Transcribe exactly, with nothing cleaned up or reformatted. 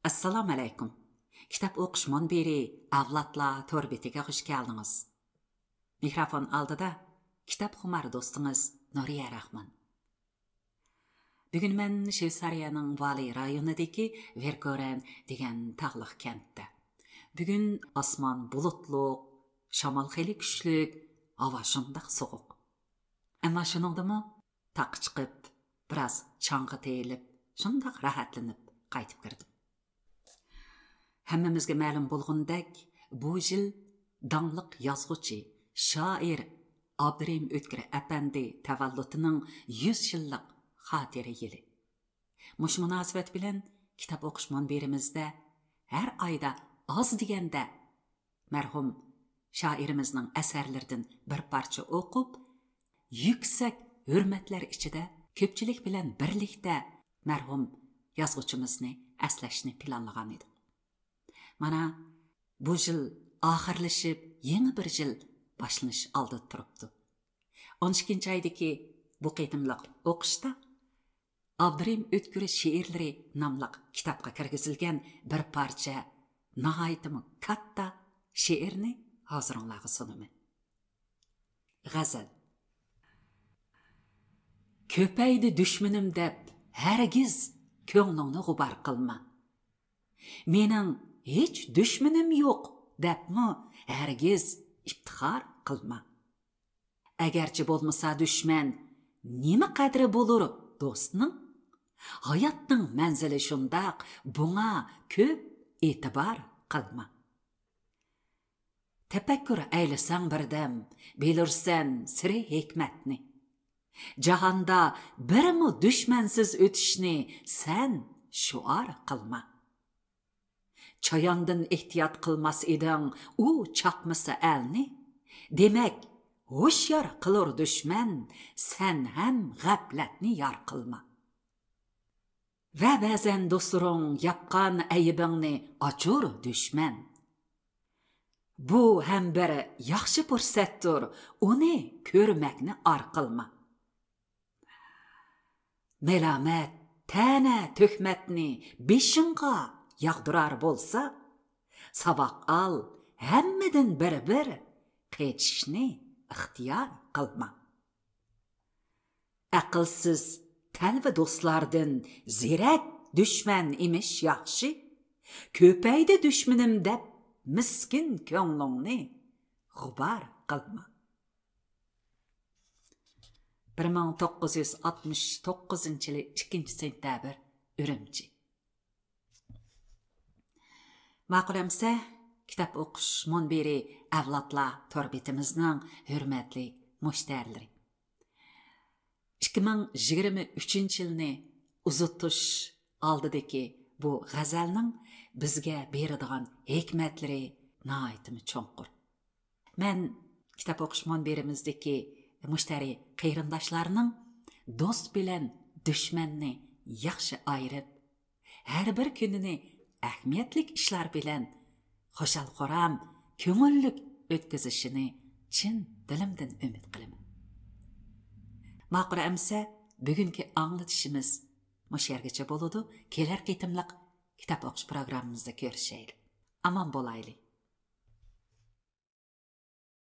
ئەسسالامۇئەلەيكۇم. كىتاب ئوقۇش مۇنبىرى ئەۋلادلار تور بېتىگە خۇش كەلدىڭىز. مىكروفون ئالدىدا كىتابخۇمار دوستىڭىز نۇرىيە راخمان. بۈگۈن مەن شۋېتسارىيەنىڭ ۋالى رايونىدىكى ۋېركورەن دېگەن تاغلىق كەنتتە. بۈگۈن ئاسمان بۇلۇتلۇق، شامال خېلى كۈچلۈك، ھاۋا شۇنداق سوغۇق. ئەمما شۇنىڭدىمۇ تاغقا چىقىپ، بىراز چاڭغا تېيىلىپ، شۇنداق راھەتلىنىپ قايتىپ كىردىم. ھەممىمىزگە مەلۇم بولغىنىدەك، بۇ يىل داڭلىق يازغۇچى، شائىر ئابدۇرېھىم ئۆتكۈر ئەپەندى تەۋەللۇتىنىڭ يۈز يىللىق خاتىرە يىلى. مۇشۇ مۇناسىۋەت بىلەن كىتاب ئوقۇش مۇنبىرىمىزدە ھەر ئايدا ئاز دېگەندە مەرھۇم شائىرىمىزنىڭ ئەسەرلىرىدىن بىر پارچە ئوقۇپ، يۈكسەك ھۆرمەتلەر ئىچىدە كۆپچىلىك بىلەن بىرلىكتە مەرھۇم يازغۇچىمىزنى ئەسلەشنى پىلانلىغان ئىدۇق. مانا، بۇ يىل ئاخىرلىشىپ، يېڭى بىر يىل باشلىنىش ئالدىدا تۇرۇپتۇ. ئون ئىككىنچى ئايدىكى بۇ قېتىملىق ئوقۇشتا ئابدۇرېھىم ئۆتكۈر شېئىرلىرى ناملىق كىتابقا كىرگۈزۈلگەن بىر پارچە ناھايىتىمۇ كاتتا شېئىرنى ھازىرىڭلارغا سۇنىمەن. غەزەل. كۆپەيدى دۈشمىنىم دەپ ھەرگىز كۆڭلۈڭنى غۇبار قىلما. مېنىڭ ھېچ دۈشمىنىم يوق دەپمۇ ھەرگىز ئىپتىخار قىلما. ئەگەرچە بولمىسا دۈشمەن، نېمە قەدرى بولۇر دوستنىڭ؟ ھاياتنىڭ مەنزىلى شۇنداق، بۇڭا كۆپ ئېتىبار قىلما. تەپەككۇر ئەيلىسەڭ بىردەم، بىلۇرسەن سىرى ھېكمەتنى. جاھاندا بىرمۇ دۈشمەنسىز ئۆتۈشنى سەن شوئار قىلما. چاياندىن ئېھتىيات قىلماس ئىدىڭ، ئۇ چاقمىسا ئەلنى. دېمەك، ھوشيار قىلۇر دۈشمەن، سەن ھەم غەپلەتنى يار قىلما. ۋە بەزەن دوستلىرىڭ ياپقان ئەيىبىڭنى ئاچۇر دۈشمەن. بۇ ھەم بىر ياخشى پۇرسەتتۇر، ئۇنى كۆرمەكنى ئار قىلما. مەلامەت، تەنە، تۆھمەتنى بېشىڭغا ياغدۇرار بولسا، ساۋاق ئال، ھەممىدىن بىر-بىر قېچىشنى ئىختىيار قىلما. ئەقىلسىز، تەلۋە دوستلاردىن زېرەك دۈشمەن ئىمىش ياخشى. كۆپەيدى دۈشمىنىم دەپ مىسكىن كۆڭلۈڭنى غۇبار قىلما. بىر مىڭ توققۇز يۈز ئاتمىش توققۇزىنچى يىلى ئىككىنچى سېنتەبىر، ئۈرۈمچى. ماقۇل ئەمسە، كىتاب ئوقۇش مۇنبىرى ئەۋلادلار تور بېتىمىزنىڭ ھۆرمەتلىك مۇشتەرىلىرى. ئىككى مىڭ يىگىرمە ئۈچىنچى يىلنى ئۇزىتىش ئالدىدىكى بۇ غەزەلنىڭ بىزگە بېرىدىغان ھېكمەتلىرى ناھايىتىمۇ چوڭقۇر. مەن كىتاب ئوقۇش مۇنبىرىمىزدىكى مۇشتەرى قېرىنداشلارنىڭ دوست بىلەن دۈشمەننى ياخشى ئايرىپ، ھەر بىر كۈنىنى ئەھمىيەتلىك ئىشلار بىلەن خۇشال-خۇرام، كۆڭۈللۈك ئۆتكۈزۈشىنى چىن دىلىمدىن ئۈمىد قىلىمەن. ماقۇل ئەمسە، بۈگۈنكى ئاڭلىتىشىمىز مۇشۇ يەرگىچە بولىدۇ. كېلەر قېتىملىق كىتاب ئوقۇش پروگراممىمىزدا كۆرۈشەيلى. ئامان بولايلى.